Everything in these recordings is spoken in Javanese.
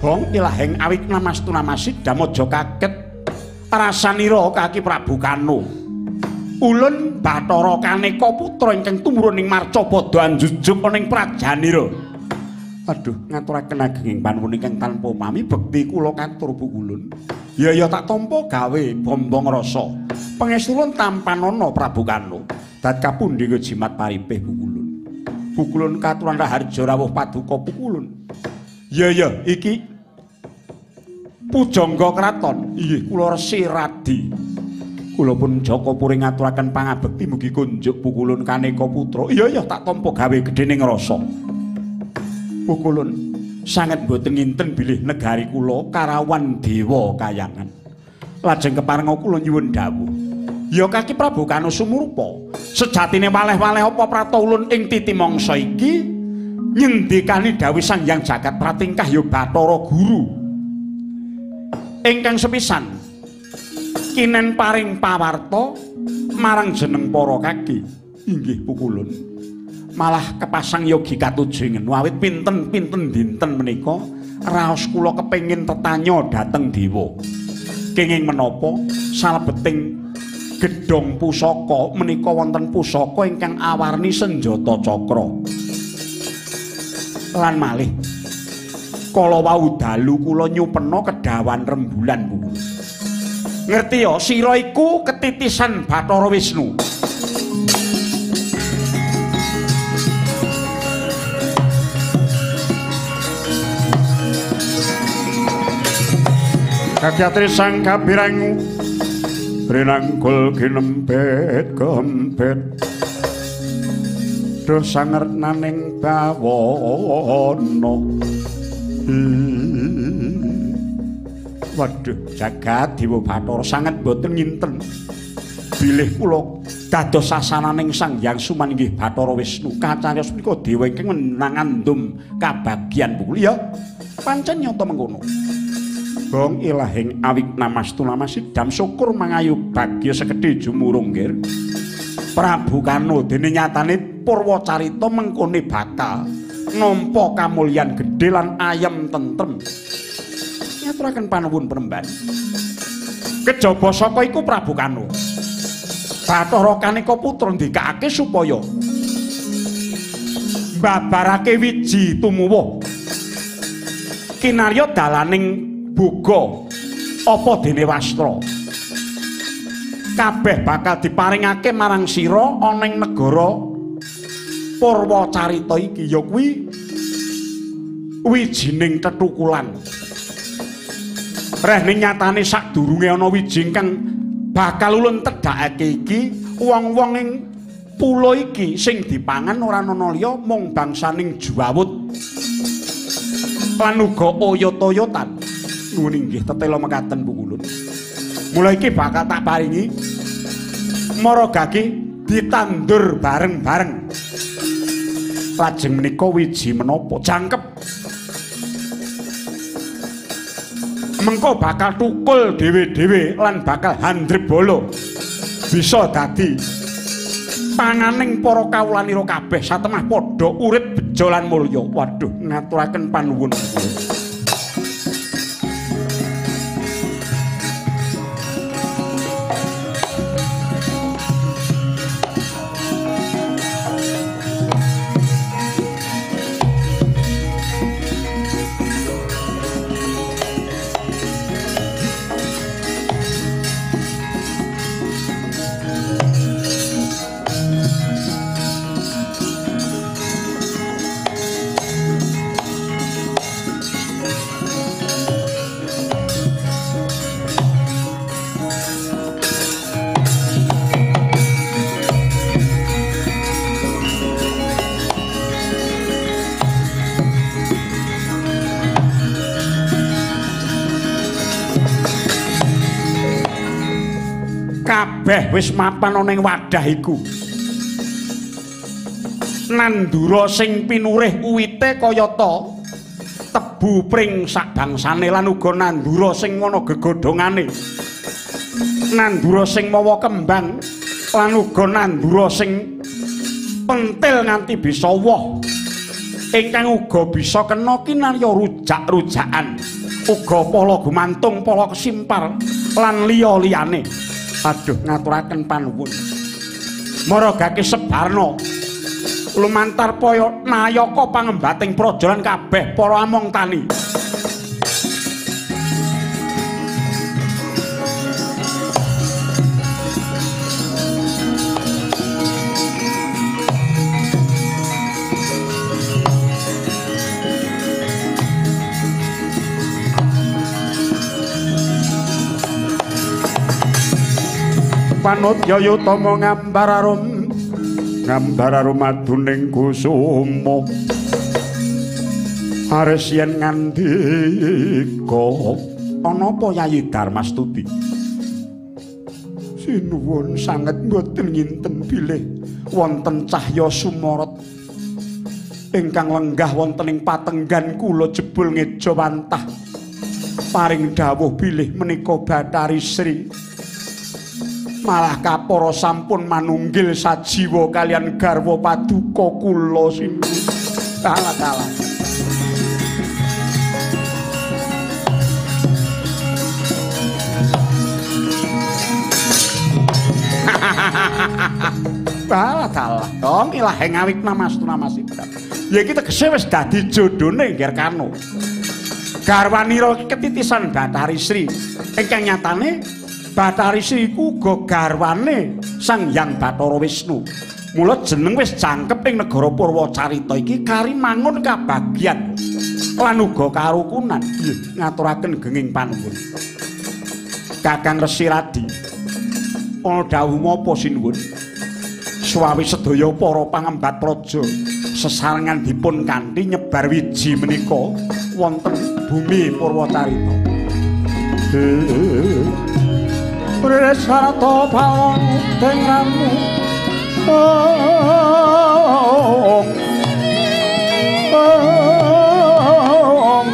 Bong ilaheng awik namastu namasidam aja kaget rasanira Kaki Prabu Kano. Ulun Bathara Kaneka putra ingkang tumurun ing marcapada anjujuk ana ing prajanira. Aduh, ngaturaken agenging panuwun ingkang tanpa upami bekti kula katur pukulun. Ya ya tak tampa gawe bombong rasa. Pangestu ulun tampanana Prabu Kano. Dat kapundi jimat paripih pukulun. Pukulun katuran raharja rawuh paduka pukulun. Ya ya iki pujangga kraton. Inggih kula Resi Radi. Kula pun Jaka Puri ngaturaken pangabekti mugi kunjuk pukulun Kaneka putra. Iya ya tak tampa gawe gedhening rasa. Pukulun sanget boten nginten bilih negari kula karawan dewa kayangan. Lajeng keparenga kula nyuwun dawuh. Ya Kaki Prabu Kano sumurupa. Sejatine waleh-waleh apa prata ulun ing titi mangsa iki nyendikani dawuh Sang Hyang Jagat Pratingkah ya Bathara Guru. Ingkang sepisan kinen paring pawarta marang jeneng para kaki. Inggih pukulun. Malah kepasang yogi katuju ngenu awit pinten-pinten dinten menika raos kula kepengin tetanya dhateng dewa. Kenging menapa salebeting gedhong pusaka menika wonten pusaka ingkang awarni senjata cakra. Lan malih kala wau dalu kula nyupena kedawan rembulan pukulun. Ngerti ya sira iku ketitisan Bathara Wisnu. Kakyatri sang kabirangu rinanggul kinempet kempet duh sangernaning bawana. Waduh jagat dewa Bathara sanget boten nginten bilih kula dados sasananing Sang Hyang Suman inggih Bathara Wisnu. Kacariyos punika dewa ingkang menang andum kabagyan pukul ya pancen nyata mengkono. Bong ilahing awik namastu namasidam syukur mangayu bagya sekedhi jumurung nggir Prabu Kano dene nyatane purwacarita mengkone bakal nampa kamulyan gedhe lan ayem tentrem. Ngaturaken panuwun penemban. Kejaba saka iku Prabu Kano Bathara Kaneka putra ndikake supaya mbabarake wiji tumuwuh kinarya dalaning boga apa dene wastra. Kabeh bakal diparingake marang sira ana ing negara Purwacarita iki ya kuwi wijining tetukulan. Rehne nyatane sadurunge ana wiji ingkang bakal ulun tedhakake iki wong-wong ing pulo iki sing dipangan ora ana liya mung bangsaning Juwawut lan uga oyot-oyotan. Nuwun inggih tetela mekaten pukulun. Mula iki bakal tak paringi maragake ditandur bareng-bareng. Lajeng menika wiji menapa jangkep. Mengko bakal tukul dhewe-dhewe lan bakal handrebala. Bisa dadi panganing para kawulanira kabeh satemah padha urip bejo lan mulya. Waduh ngaturaken panuwun. Kabeh wis mapan ana ing wadah iku. Nandura sing pinurih uwite kayata tebu pring sak bangsane lan uga nandura sing ana gegodhongane. Nandura sing mawa kembang lan uga nandura sing pentil nganti bisa woh. Ingkang uga bisa kena kinarya rujak-rujakan, uga pala gumantung, pala kesimpar lan liya-liyane. Aduh, ngaturaken panuwun. Maragake sebarna lumantar paya nayaka pangembating praja lan kabeh para among tani. Panut Yayutama ngambar arum ngambar arum aduning kusuma ares yen ngandika ana apa Yayi Darmastuti? Sinuwun sanget mboten nginten bilih wonten cahya sumorot ingkang lenggah wonten ing patenggan kula jebul ngeja wantah paring dawuh bilih menika Bathari Sri. Malah kapara sampun manunggil sajiwa kalian garwa paduka kula sinuwun. Kalah kalah. Kalah kalah. Dong ilahe ngawik namastu namasibra. Ya iki tegese wis dadi jodhone Ngger Karna. Garwanira iki ketitisan Bathari Sri. Ingkang nyatane Bathari Sri iku uga garwane Sang Hyang Bathara Wisnu. Mula jeneng wis jangkep ing negara Purwacarita iki kari mangun kabagyan lan uga karukunan. Nggih, ngaturaken genging panuwun. Kakang Resi Radi, ana dawuh menapa sinuwun? Suwawi sedaya para pangembat praja sesarengan dipun kanthi nyebar wiji menika wonten bumi Purwacarita. Presarata pawon teng ramu ong ong ong.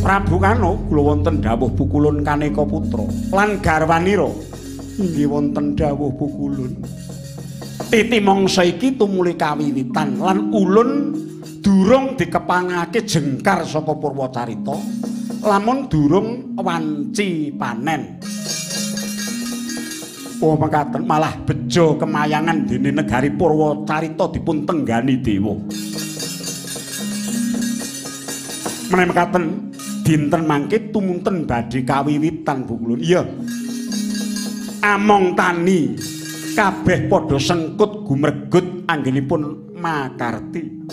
Prabu Kano kula wonten dawuh pukulun kaneka putra lan garwanira inggih wonten dawuh pukulun. Titi mangsa iki tumuli kawiwitan lan ulun durung dikepangake jengkar saka Purwacarita lamun durung wanci panen. Oh mekaten malah bejo kemayangan dene negari Purwacarita dipun tenggani dewa. Menawi mekaten dinten mangke tumunten badhe kawiwitan pukulun. Iya. Among tani kabeh padha sengkut gumregut anggenipun makarti.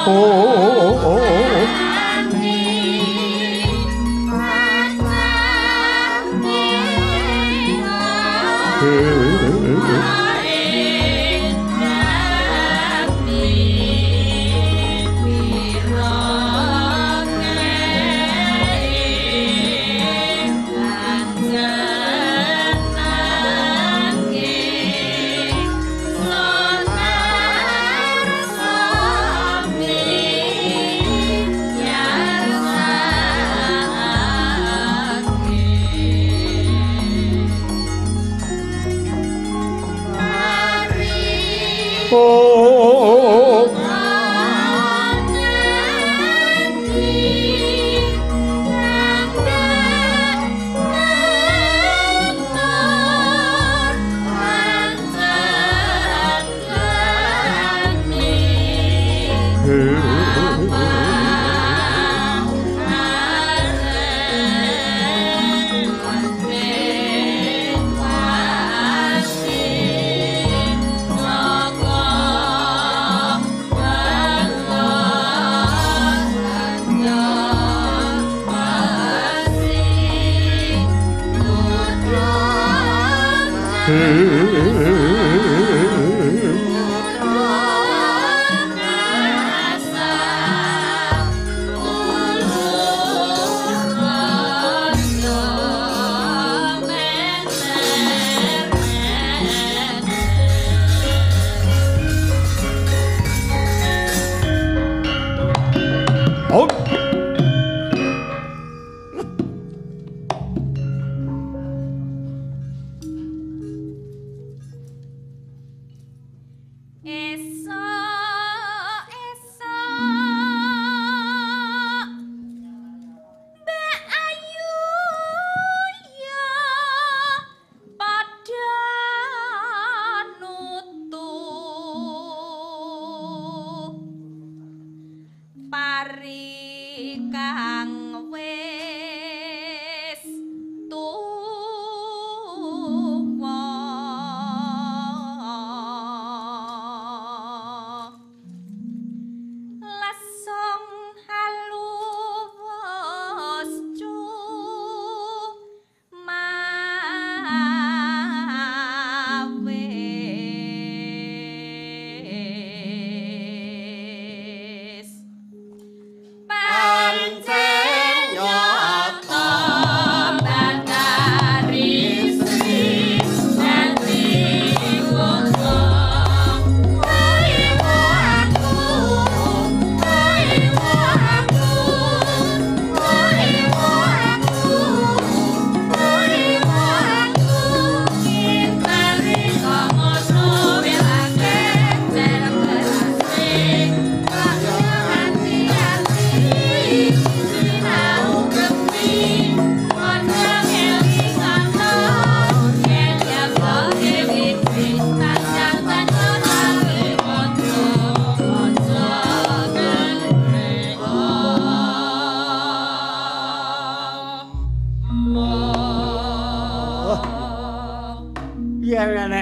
Oh, oh, oh, oh.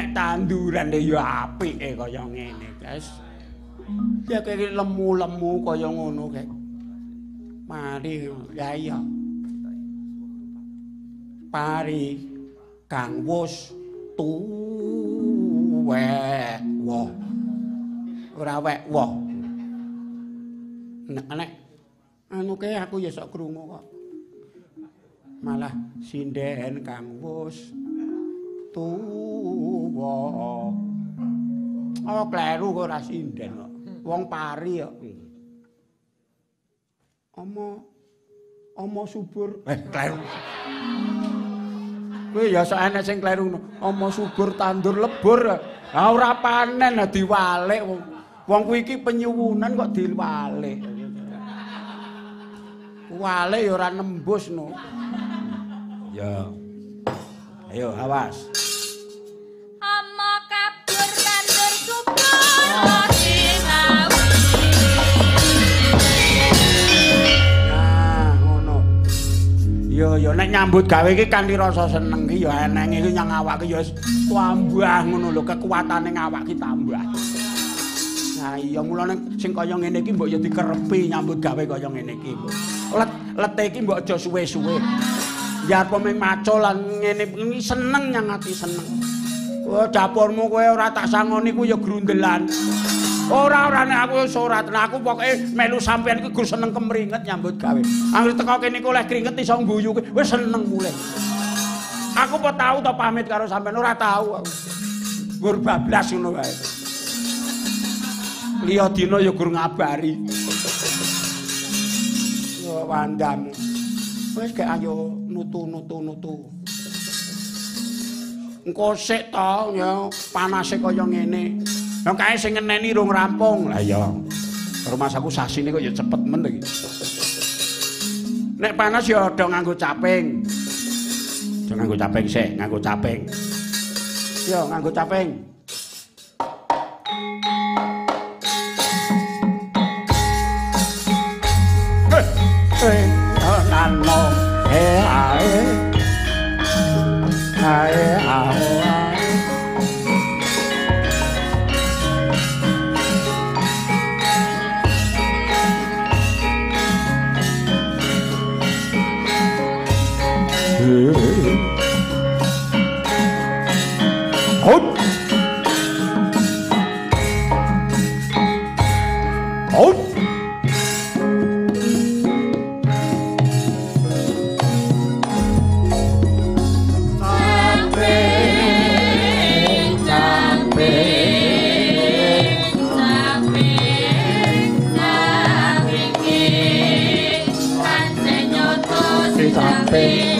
Tanduran ya apike kaya ngene, guys. Ya kaya lemu-lemu kaya ngono kae. Mari ya iya. Pari kang wis tuwek woh. Ora wek woh. Nek nek anu kae aku ya sok krungu kok. Malah sinden kang wis tuwa. Oh, kleru kok ora sinden kok. Wong pari kok. Ama ama subur. Kleru. Kuwi ya sok enek sing kleru ngono. Ama subur tandur lebur. Ha ora panen diwalik wong. Wong kuwi iki penyuwunan kok diwalik. Walik ya ora nembus no. Ya. Ayo awas. Ama kabur tandur subur sinawi. Nah, ngono. Yo yo nek nyambut gawe iki kanthi rasa seneng iki ya enenge iki nyang awak iki ya wis tambah ngono lho, kekuatane awak iki tambah. Nah iya mulane sing kaya ngene iki mbok ya dikerepi nyambut gawe kaya ngene iki mbok. Let-lete iki mbok aja suwe-suwe. Ya apa mung macul lan ngene iki seneng nyang ati seneng. Oh dapurmu kowe ora tak sangoni ku ya grundelan. Ora ora nek aku wis ora tenan aku pokoke melu sampean iki gur seneng kemringet nyambut gawe. Anggere teko kene iku oleh kringet iso ngguyu wis seneng mulih. Aku apa tau to pamit karo sampean ora tau aku. Gur bablas ngono wae. Liya dina ya gur ngabari. Yo wandamu. Wis gek ayo nutu-nutu-nutu. Engko sik to ya panase kaya ngene. Lah kae sing ngeneni rung rampung. Lah iya. Rumasaku sasine kok ya cepet men iki. Nek panas ya do nganggo caping. Aja nganggo caping sik, nganggo caping. Yo nganggo caping. Hot. Hot. Sampai.